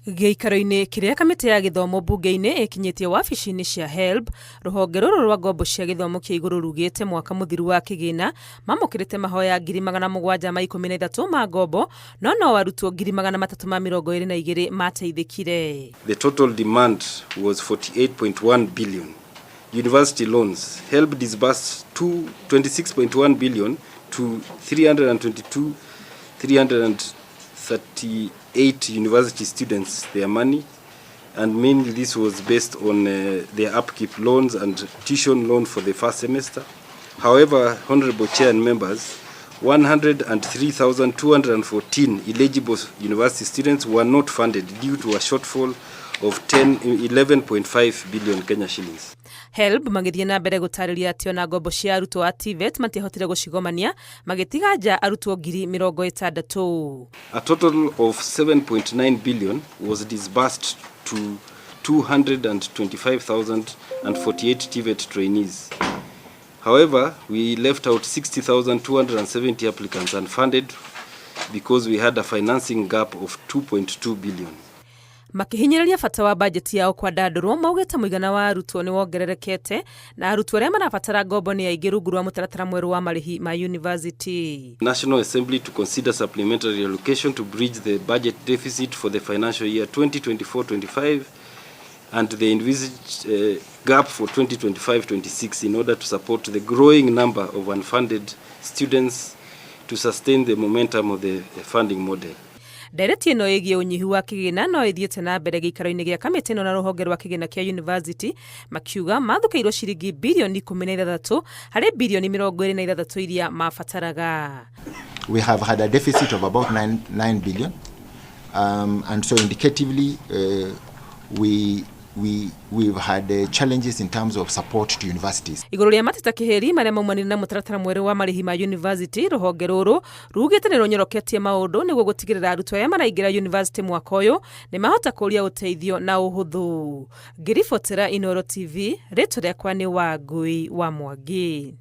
Gĩikaro-inĩ kĩrĩa kamĩtĩ ya gĩthomo mbunge-inĩ ĩkinyĩtie wabici-inĩ cia HELB, rũhonge rũrũ rwa ngombo cia gĩthomo kĩa igũrũ rugĩte mwaka mũthiru wa kĩgĩna mamũkĩrĩte mahoya 713,000 ma ngombo no no arutwo 322,000 mateithĩkire. The total demand was 48.1 billion. University loans HELB disbursed 26.1 billion to 322 338 university students their money, and mainly this was based on their upkeep loans and tuition loan for the first semester. However, Honorable Chair and members, 103,214 eligible university students were not funded due to a shortfall of 10, 11.5 billion Kenya shillings. HELB magĩthiĩ na mbere gũtarĩria atĩ ona ngombo cia arutwo a TVET matiahotire gũcigomania, magĩtiga nja arutwo 60,000. A total of 7.9 billion was disbursed to 225,048 TVET trainees. However, we left out 60,270 applicants unfunded because we had a financing gap of 2.2 billion. Makĩhinyĩrĩria bata wa bajeti yao kwandandũrwo, maugĩte mũigana wa arutwo nĩ wongererekete na arutwo arĩa marabatara ngombo nĩ aingĩ rungu rwa mũtaratara mwerũ wa marĩhi ma university. National Assembly to consider supplementary allocation to bridge the budget deficit for the financial year 2024-25 and the envisaged gap for 2025-26 in order to support the growing number of unfunded students to sustain the momentum of the funding model. Ndereti ĩno ĩgiĩ ũnyihu wa kĩgĩna no ĩthiĩte na mbere gĩikaro-inĩ gĩa kamĩtĩ ĩno na rũhonge rwa kĩgĩna kĩa university makiuga mathũkĩirwo ciringi birioni 16 harĩ birioni 26 iria mabataraga. We have had a deficit of about 9 billion. And so indicatively, we've had challenges in terms of support to universities. Igũrũ rĩa mateta kĩhĩri marĩa maumanire na mũtaratara mwerũ wa marĩhi ma university, rũhonge rũrũ rugĩte nĩ rũnyoroketie maũndũ nĩguo gũtigĩrĩra arutwo arĩa maraingĩra university mwaka ũyũ nĩ mahota kũria ũteithio na ũhũthũ. Ngĩribotera Inooro TV, rĩtwa rĩakwa nĩ Wangui wa Mwangi.